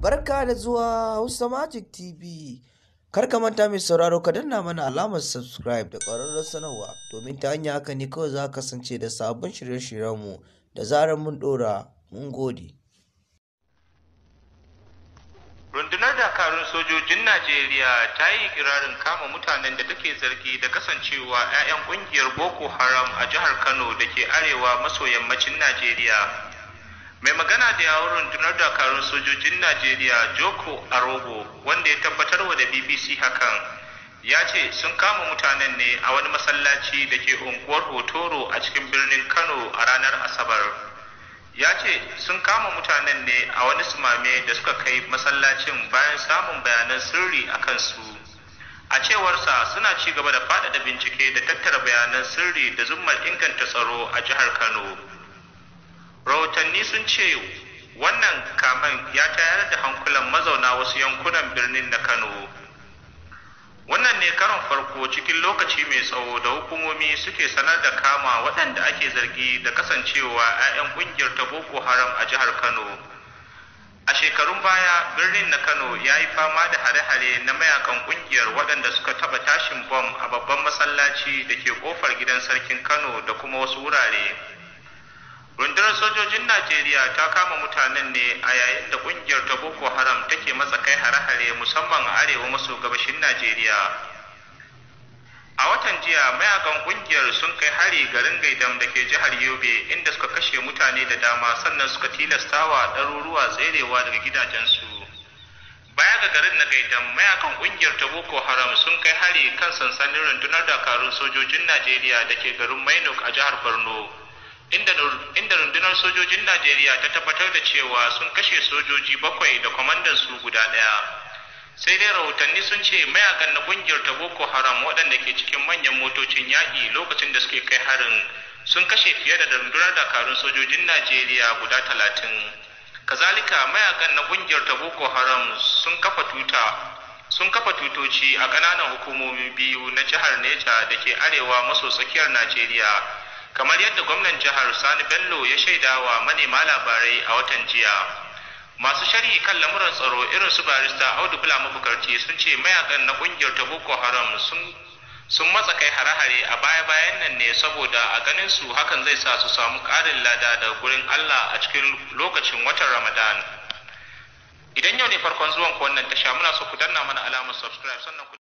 Barka da zuwa Hausa Magic TV. Kar ka manta mai sauraro, ka danna mana alamar subscribe da ƙararrawar sanarwa, domin ta hanya haka ne kawai za ka kasance da sabbin shirye-shiryenmu da zarar mun ɗora. Mun gode. Rundunar dakarun sojojin Najeriya ta yi ikirarin kama mutanen da take zargi da kasancewa 'ya'yan kungiyar Boko Haram a jihar Kano da ke arewa maso yammacin Najeriya. Mai magana da yawun rundunar dakarun sojojin Najeriya, Joko Arobo, wanda ya tabbatar wa da BBC hakan, ya ce sun kama mutanen ne a wani masallaci da ke unguwar Hotoro a cikin birnin Kano a ranar Asabar. Ya ce sun kama mutanen ne a wani sumame da suka kai masallacin bayan samun bayanan sirri a kansu. A cewarsa, suna ci gaba da faɗaɗa bincike da tattara bayanan sirri da zummar inganta tsaro a jihar Kano. Rahotanni sun ce wannan kamen ya tayar da hankulan mazauna wasu yankunan birnin na Kano. Wannan ne karon farko cikin lokaci mai tsawo da hukumomi suke sanar da kama waɗanda ake zargi da kasancewa 'ya'yan ƙungiyar ta Boko Haram a jihar Kano. A shekarun baya, birnin na Kano ya yi fama da hare-hare na mayakan ƙungiyar, waɗanda suka taɓa tashin bom a babban masallaci da ke ƙofar gidan sarkin Kano da kuma wasu wurare. Rundunar sojojin Najeriya ta kama mutanen ne a yayin da kungiyar ta Boko Haram take matsa kai hare-hare, musamman a arewa maso gabashin Najeriya. A watan jiya, mayakan kungiyar sun kai hari garin Gaidam da ke jihar Yobe, inda suka kashe mutane da dama, sannan suka tilastawa ɗaruruwa tserewa daga gidajensu. Baya ga garin na Gaidam, mayakan kungiyar ta Boko Haram sun kai hari kan sansanin rundunar dakarun sojojin Najeriya da ke garin Mainok a jihar Borno, inda rundunar sojojin Najeriya ta tabbatar da cewa sun kashe sojoji bakwai da kwamandan su guda ɗaya. Sai dai rahotanni sun ce mayakan na kungiyar ta Boko Haram, waɗanda ke cikin manyan motocin yaƙi lokacin da suke kai harin, sun kashe fiye da rundunar dakarun sojojin Najeriya guda 30. Kazalika, mayakan na kungiyar ta Boko Haram sun kafa tutoci a ƙananan hukumomi biyu na jihar Neja da ke arewa maso tsakiyar Najeriya, kamar yadda gwamnan jihar Sani Bello ya shaidawa manema labarai a watan jiya. Masu sharhi kan lamuran tsaro irin su Barista Audu Bula Mabukarti sun ce mayakan na kungiyar ta Boko Haram sun matsa kai hare-hare a baya-bayan nan ne saboda a ganin su hakan zai sa su samu ƙarin lada da gurin Allah a cikin lokacin watan Ramadan. Idan yau ne farkon zuwan ku wannan tasha, muna so ku danna mana alamar subscribe, sannan ku